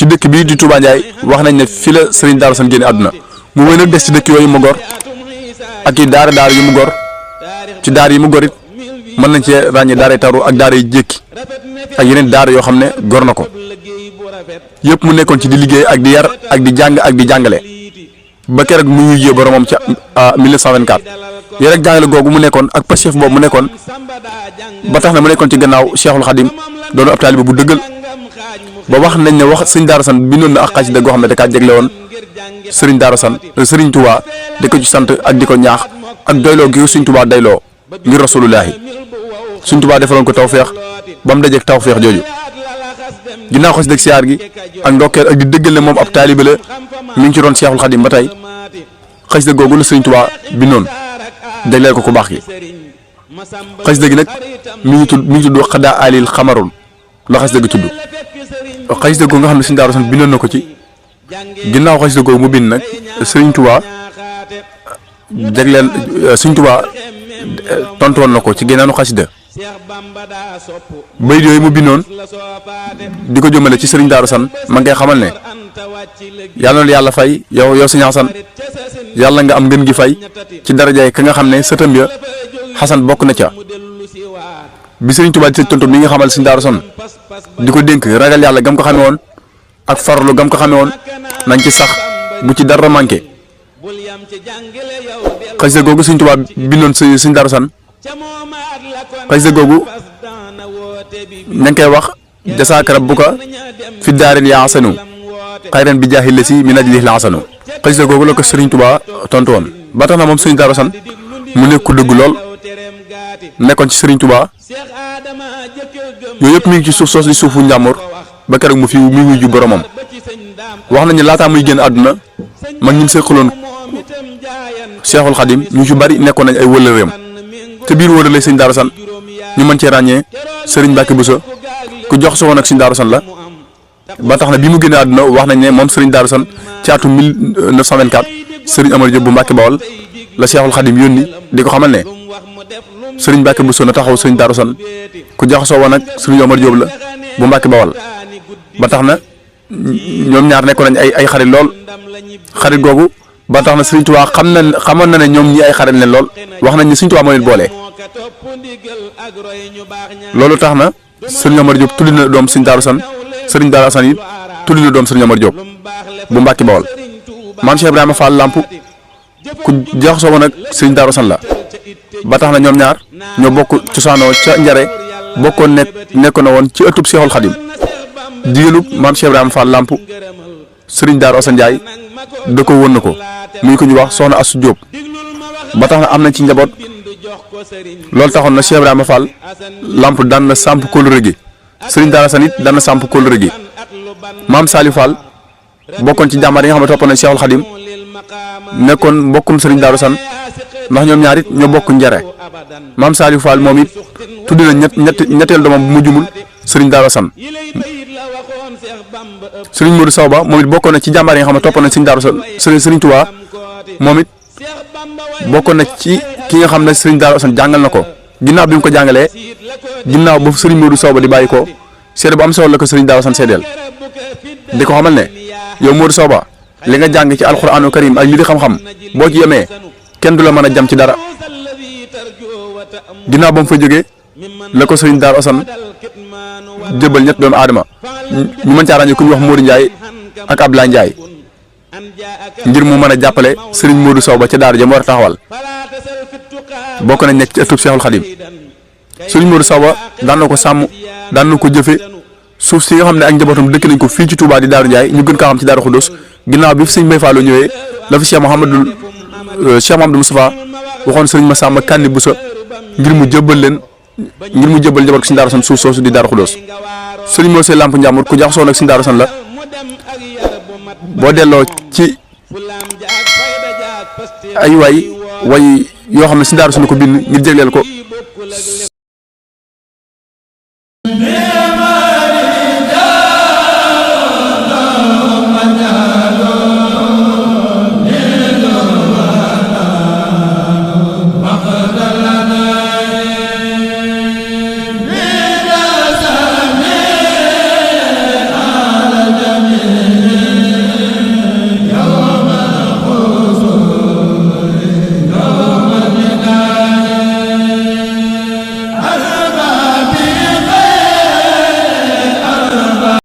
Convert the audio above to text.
ci dëkk bii di Touba Ndiaye wax nañ ne fi la Serigne Darou Assane génne àdduna mu wéy nag des ci dëkk yooyu mu gor ak i daara yi mu gor ci daara yi mu gor it mën nañ cee ràññee daara taru ak daara yi jékki ak yeneen daara yoo xam ne gor na ko yëpp mu nekkoon ci di liggéey ak di yar ak di jàng ak di jàngale ba keroog mu wujjee boromam ca 1924 yéen ak jàngale googu mu nekkoon ak Pastef boobu mu nekkoon ba tax na mu nekkoon ci gannaaw Cheikhul Khadim doon ab taalibe bu dëggal ba wax nañ ne wax sëñ Darou Assane bindoon na ak xasida goo xam ne da kaa jegle woon Serigne Darou Assane Serigne Touba di ko ci sant ak di ko ñaax ak doyloo gi Serigne Touba doyloo ngir rasulullahi Serigne Touba defaloon ko tawféex ba mu dajeeg tawféex jooju ginnaaw xasida siyaar gi ak ndokkeel ak di dëggal ne moom ab taalibe la mi ngi ci doon Cheikhul Khadim ba tey xasida googu la Serigne Touba bindoon jagleel ko ku baax gi xasida gi nag mi ngi tudd xadaa alil xamarul la xasida gi tudd xasida googu nga xam ne Serigne Darou Assane bindoon na ko ci ginnaaw xasida googu mu bind nag Serigne Touba jagleel Serigne Touba tontoon na ko ci gennaanu xasida bayit yooyu mu bindoon di ko jëmale ci Serigne Darou Assane ma ngay xamal ne yàlla na yàlla fay yow Serigne Assane yàlla nga am ngën gi fay ci darajaay ka nga xam ne sëtam ya Xasan bokk na ca bi Serigne Touba di tontu mi nga xamal Serigne Darou Assane di ko dénk ragal yàlla gam ko xamee woon ak farlu gam ko xamee woon nañ ci sax bu ci dara manqué xasida googu Serigne Touba bindoon Serigne Darou Assane xasida googu na nga koy wax jasaaka rabbuka fi daarin yaa asanu xayran bi jaahil la si min ajlihi la asanu xasida googu la ko Serigne Touba tontu woon ba tax na moom Serigne Darou Assane mu nekk ku dëgg lool nekkoon ci Serigne Touba yooyu yëpp mi ngi ci suuf soos di suufu njàmbur ba keroog mu wuyu boromam wax nañu laataa muy génn àdduna man ñi mu seqaloon Cheikhul Khadim ñu ci bari nekkoon nañ ay wëllëreem te biir wëllëre Serigne Darou Assane ñu mën cee ràññee Serigne Mbacke Bousso ku jox soo woon ak Serigne Darou Assane la ba tax na bi mu génnee àdduna wax nañ ne moom Serigne Darou Assane ci atum 1924 Serigne Amar Diop bu Mbacke Bawol la Cheikhul Khadim yónni di ko xamal ne Serigne Mbacke Bousso na taxaw Serigne Darou Assane ku jaxasoo woon ak Serigne Amar Diop la bu Mbacke Bawol ba tax na ñoom ñaar nekkoon nañ ay xarit lool xarit googu ba tax na Serigne Touba xamoon na ne ñoom ñi ay xarit leen lool wax nañ ne Serigne Touba moo leen boole loolu tax na Serigne Amar Diop tuddi na doom Serigne Darou Assane Serigne Darou Assane it tuddi na doom Serigne Amar Diop bu Mbacke Bawol maam Cheikh Ibrahima Fall Lamp ku jaxasoo woon ak Serigne Darou Assane la ba tax na ñoom ñaar ñoo bokk cosaanoo ca njare bokkoon nekkoon na woon ci ëttub Cheikhul Khadim jigéenub maam Cheikh Ibrahima Fall Lamp Serigne Darou Assane Ndiaye da ko won na ko muy ko ñu wax soxna Assou Diop ba tax na am nañ ci njaboot loolu taxoon na Cheikh Ibrahima Fall Lamp daan na samp kóllëre gi Serigne Darou Assane it daan na samp kóllëre gi maam Saliou Fall bokkoon ci jàmbaar yi nga xam ne toppoon nañ Cheikhul Khadim nekkoon mbokkum Serigne Darou Assane ndax ñoom ñaar it ñoo bokk njare maam Saliou Fall moom it tudd na ñetteel doomam bu mu jumul Serigne Darou Assane Serigne Modou Sow Ba moom it bokkoon na ci jàmbaar yi nga xam ne toppoon nañ Serigne Darou Assane Serigne Touba moom it bokkoon na ci ki nga xam ne Serigne Darou Assane jàngal na ko ginnaaw bi mu ko jàngalee ginnaaw ba Serigne Modou Sow Ba di bàyyi ko seede bu am solo la ko Serigne Darou Assane seedeel di ko xamal ne yow Modou Sow Ba li nga jàng ci alxuraanu karim ak li di xam-xam boo ci yemee kenn du la mën a jam ci dara ginnaaw ba mu fa jógee la ko Serigne Darou Assane jëbal ñett doomu aadama ñu mën caa ràññee ku ñu wax Modou Ndiaye ak Abdoulaye Ndiaye ngir mu mën a jàppale Serigne Modou Sow Ba ca daara ja mu war a taxawal bokk nañ nekk ci ëttub Cheikhul Khadim Serigne Modou Sow Ba daan na ko sàmm daan na ko jëfe suuf si nga xam ne ak njabootam dëkk nañ ko fii ci Touba di Darou Ndiaye ñu gën kaa xam ci Darou Khoudoss ginnaaw bi fi Serigne Mbaye Fallou ñëwee la fi Cheikh Mouhamadou Moustapha waxoon Serigne Massamba Kanni Bousso ngir mu jëbbal njaboot ko Serigne Darou Assane suuf soosu di Darou Khoudoss Serigne Mor Seye Lamp Ndiambour ku jaxasoo nag Serigne Darou Assane la boo delloo ci ay way yoo xam ne Serigne Darou Assane ko bind ngir jégleel ko